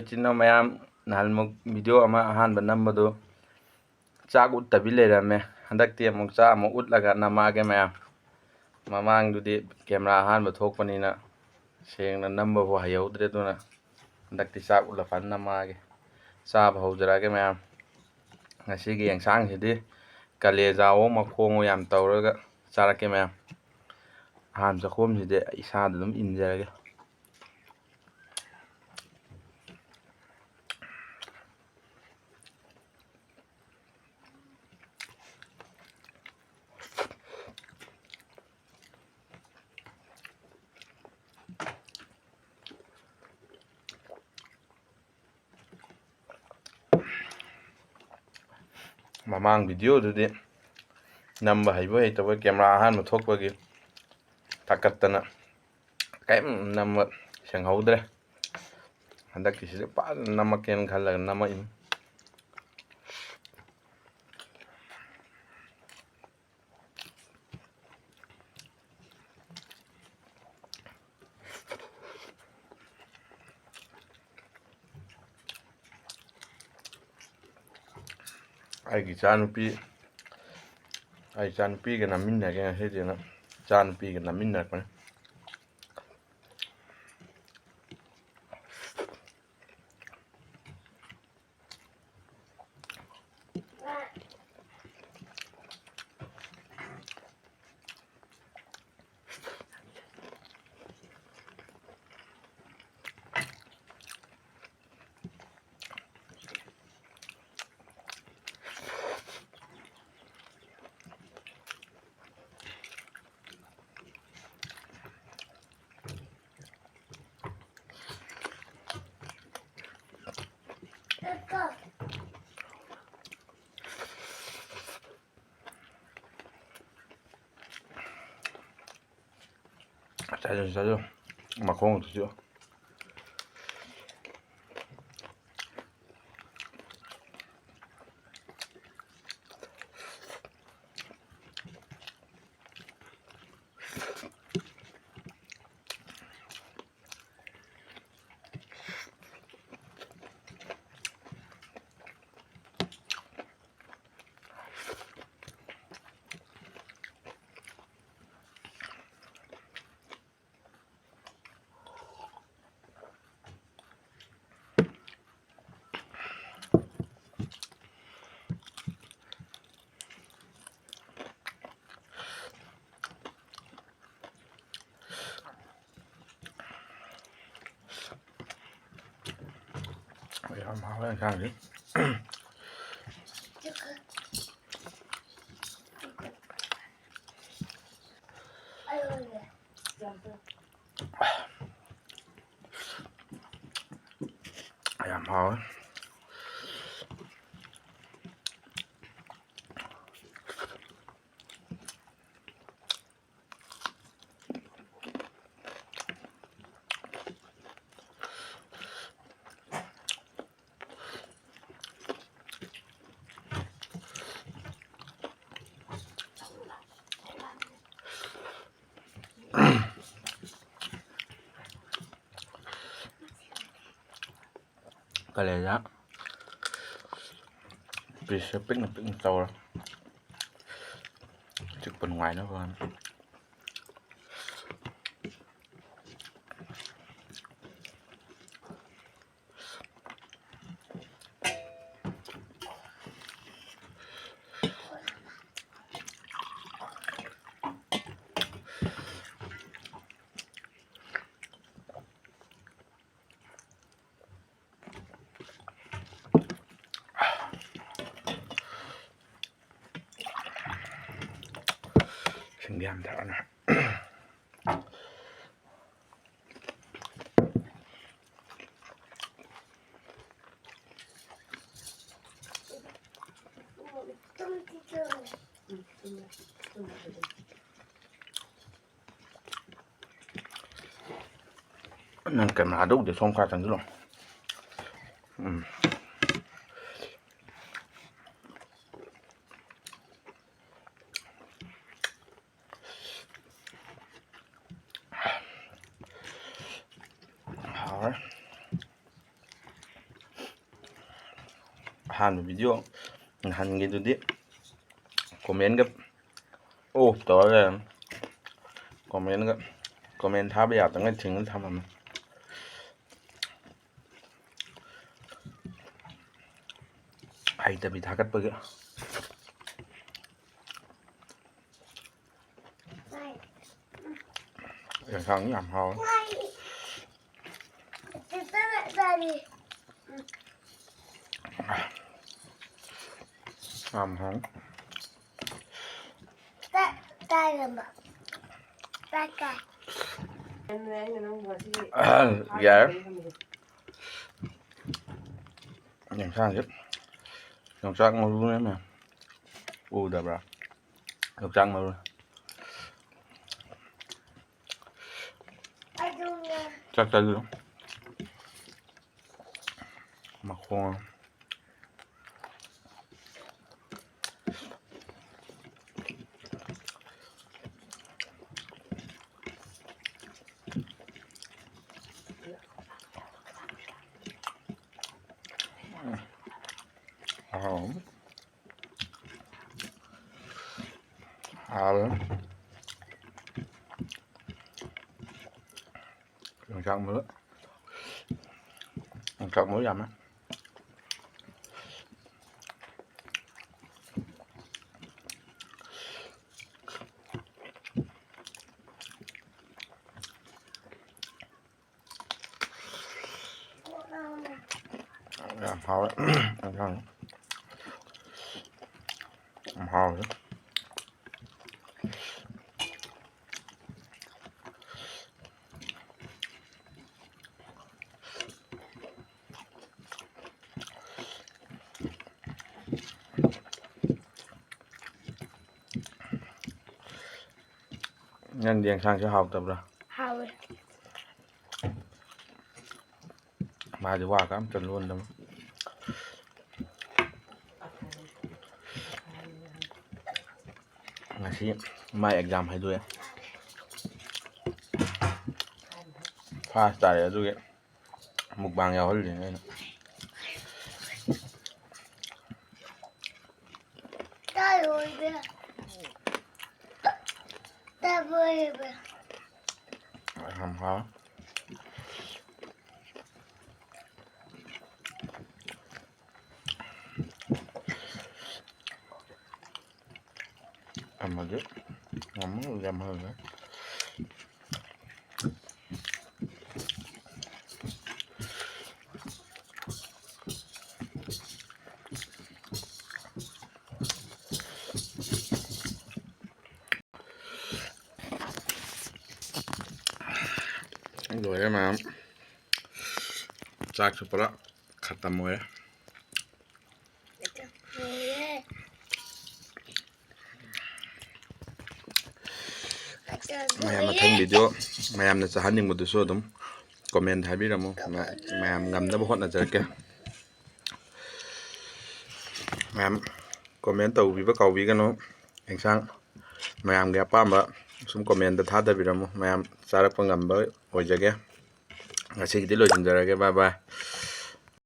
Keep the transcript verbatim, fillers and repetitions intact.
ꯏꯆꯤꯟ ꯏꯅꯥꯎ ꯃꯌꯥꯝ, ꯅꯍꯥꯟꯃꯨꯛ video ꯑꯃ ꯑꯍꯥꯟꯕ ꯅꯝꯕꯗꯨ ꯆꯥꯛ ꯎꯠꯇꯕꯤ ꯂꯩꯔꯝꯃꯦ꯫ ꯍꯟꯗꯛꯇꯤ ꯑꯃꯨꯛ ꯆꯥꯛ ꯑꯃꯨꯛ ꯎꯠꯂꯒ ꯅꯝꯃꯛꯑꯒꯦ ꯃꯌꯥꯝ꯫ ꯃꯃꯥꯡꯗꯨꯗꯤ camera ꯑꯍꯥꯟꯕ ꯊꯣꯛꯄꯅꯤꯅ ꯁꯦꯡꯅ ꯅꯝꯕꯕꯨ ꯍꯩꯍꯧꯗ꯭ꯔꯦ, ꯑꯗꯨꯅ ꯍꯟꯗꯛꯇꯤ ꯆꯥꯛ ꯎꯠꯂ ꯐꯖꯅ ꯅꯝꯃꯛꯑꯒꯦ꯫ ꯆꯥꯕ ꯍꯧꯖꯔꯛꯑꯒꯦ ꯃꯌꯥꯝ꯫ ꯉꯁꯤꯒꯤ ꯌꯦꯟꯁꯥꯡꯁꯤꯗꯤ ꯀꯂꯦꯖꯥꯋꯣ ꯃꯈꯣꯡꯋꯣ ꯌꯥꯝ ꯇꯧꯔꯒ ꯆꯥꯔꯛꯀꯦ ꯃꯌꯥꯝ꯫ ꯑꯍꯥꯟꯕ ꯆꯥꯛꯈꯣꯝꯁꯤꯗꯤ ꯑꯩ ꯏꯁꯥꯗ ꯑꯗꯨꯝ ꯏꯟꯖꯔꯒꯦ꯫ ꯃꯃꯥꯡ videoꯗꯨꯗꯤ ꯅꯝꯕ ꯍꯩꯕ ꯍꯩꯇꯕ, camera ꯑꯍꯥꯟꯕ ꯊꯣꯛꯄꯒꯤ ꯊꯛꯀꯠꯇꯅ ꯀꯔꯤꯝ ꯅꯝꯕ ꯁꯦꯡꯍꯧꯗ꯭ꯔꯦ꯫ ꯍꯟꯗꯛꯀꯤꯁꯤꯗꯤ ꯐꯖꯅ ꯅꯝꯃꯛꯀꯦꯅ ꯈꯜꯂꯒ ꯅꯝꯃꯛꯏꯅꯤ꯫ ꯑꯩꯒꯤ ꯏꯆꯥꯅꯨꯄꯤ, ꯑꯩ ꯏꯆꯥꯅꯨꯄꯤꯒ ꯅꯝꯃꯤꯟꯅꯒꯦ ꯉꯁꯤꯗꯤꯅ ꯏꯆꯥꯅꯨꯄꯤꯒ ꯅꯝꯃꯤꯟꯅꯔꯛꯄꯅꯤ꯫ ꯆꯥꯖꯧ, ꯆꯥꯖꯧ꯫ ꯃꯈꯣꯡꯗꯨꯁꯨ꯫ ꯌꯥꯝ ꯍꯥꯎꯋꯦ ꯏꯟꯁꯥꯡꯁꯤ꯫ ꯌꯥꯝ ꯍꯥꯎꯋꯦ꯫ ꯀꯂꯦꯖꯥ ꯄꯤꯁꯁꯦ ꯄꯤꯛꯅ ꯄꯤꯛꯅ ꯇꯧꯔ ꯆꯤꯛꯄ ꯅꯨꯡꯉꯥꯏꯅꯕ꯫ ꯏꯁꯤꯡꯗꯤ ꯌꯥꯝ ꯊꯛꯑꯅꯨ꯫ ꯅꯪ ꯀꯦꯃꯦꯔꯥꯗ ꯎꯗꯦ, ꯁꯣꯝ ꯈꯔ ꯆꯪꯁꯤꯜꯂꯣ꯫ ꯎꯝ꯫ ꯍꯥꯎꯔꯦ꯫ ꯑꯍꯥꯟꯕ ꯚꯤꯗꯤꯑꯣ ꯅꯍꯥꯟꯒꯤꯗꯨꯗꯤ comment-ꯒ off ꯇꯧꯔ ꯂꯩꯔꯝꯃꯦ꯫ Comment-ꯒ, comment ꯊꯥꯕ ꯌꯥꯗꯉꯩ ꯊꯤꯡꯉ ꯊꯝꯃꯝꯃꯦ꯫ ꯍꯩꯇꯕꯤ ꯊꯥꯒꯠꯄꯒꯤ꯫ ꯌꯦꯟꯁꯥꯡ ꯌꯥꯝ ꯍꯥꯎꯋꯦ꯫ ꯌꯥꯝ ꯍꯥꯎ꯫ ꯇꯥꯏꯔꯝꯕ꯫ ꯇꯥꯏ ꯇꯥꯏ꯫ ꯌꯥꯔꯦ꯫ ꯌꯦꯟꯁꯥꯡꯁꯦ ꯌꯣꯡꯆꯥꯛ ꯃꯔꯨꯅꯦ ꯃꯌꯥꯝ꯫ ꯎꯗꯕ꯭ꯔꯥ? ꯌꯣꯡꯆꯥꯛ ꯃꯔꯨ꯫ ꯑꯗꯨꯅꯦ꯫ ꯆꯥꯛ ꯆꯥꯁꯤꯂꯣ꯫ ꯃꯈꯣꯡ꯫ ꯍꯥꯎ꯫ ꯍꯥꯎꯋꯦ꯫ ꯌꯣꯡꯆꯥꯛ ꯃꯔꯨ꯫ ꯌꯣꯡꯆꯥꯛ ꯃꯔꯨ ꯌꯥꯝꯃꯦ꯫ ꯌꯥꯝ ꯍꯥꯎꯋꯦ꯫ ꯌꯥꯝ ꯍꯥꯎꯋꯦ꯫ ꯅꯪꯗꯤ ꯌꯦꯟꯁꯥꯡꯁꯦ ꯍꯥꯎꯇꯕ꯭ꯔꯥ? ꯍꯥꯎꯋꯦ꯫ ꯃꯥꯗꯤ ꯋꯥꯒ ꯑꯝꯇ ꯂꯣꯟꯗꯕ꯫ ꯉꯁꯤ ꯃꯥ exam ꯍꯥꯏꯗꯣꯛꯑꯦ꯫ First ꯇꯥꯔꯦ ꯑꯗꯨꯒꯤ mukbang ꯌꯥꯎꯍꯜꯂꯤꯅꯦ ꯑꯩꯅ꯫ ꯇꯥꯔꯣꯏꯕ꯫ ꯇꯥꯕꯣꯏꯕ꯫ ꯌꯥꯝ ꯍꯥꯎꯋꯦ꯫ ꯑꯃꯗꯤ ꯑꯃꯨꯛ ꯌꯥꯝꯍꯜꯂꯦ꯫ ꯆꯥꯛꯁꯨ ꯄꯨꯔꯥ ꯈꯇꯝ ꯑꯣꯏꯔꯦ꯫ ꯃꯌꯥꯝ ꯃꯊꯪ ꯚꯤꯗꯤꯑꯣ ꯃꯌꯥꯝꯅ ꯆꯥꯍꯟꯅꯤꯡꯕꯗꯨꯁꯨ ꯑꯗꯨꯝ ꯀꯣꯃꯦꯟ ꯍꯥꯏꯕꯤꯔꯝꯃꯨ꯫ ꯃ-, ꯃꯌꯥꯝ ꯉꯝꯅꯕ ꯍꯣꯠꯅꯖꯔꯛꯀꯦ꯫ ꯃꯌꯥꯝ ꯀꯣꯃꯦꯟ ꯇꯧꯕꯤꯕ ꯀꯥꯎꯕꯤꯒꯅꯨ꯫ ꯑꯦꯟꯁꯥꯡ ꯃꯌꯥꯝꯒꯤ ꯑꯄꯥꯝꯕ ꯁꯨꯝ ꯀꯣꯃꯦꯟꯗ ꯊꯥꯗꯕꯤꯔꯝꯃꯨ꯫ ꯃꯌꯥꯝ ꯆꯥꯔꯛꯄ ꯉꯝꯕ ꯑꯣꯏꯖꯒꯦ꯫ ꯉꯁꯤꯒꯤꯗꯤ ꯂꯣꯏꯁꯤꯟꯖꯔꯒꯦ꯫ ꯕꯥꯏ ꯕꯥꯏ꯫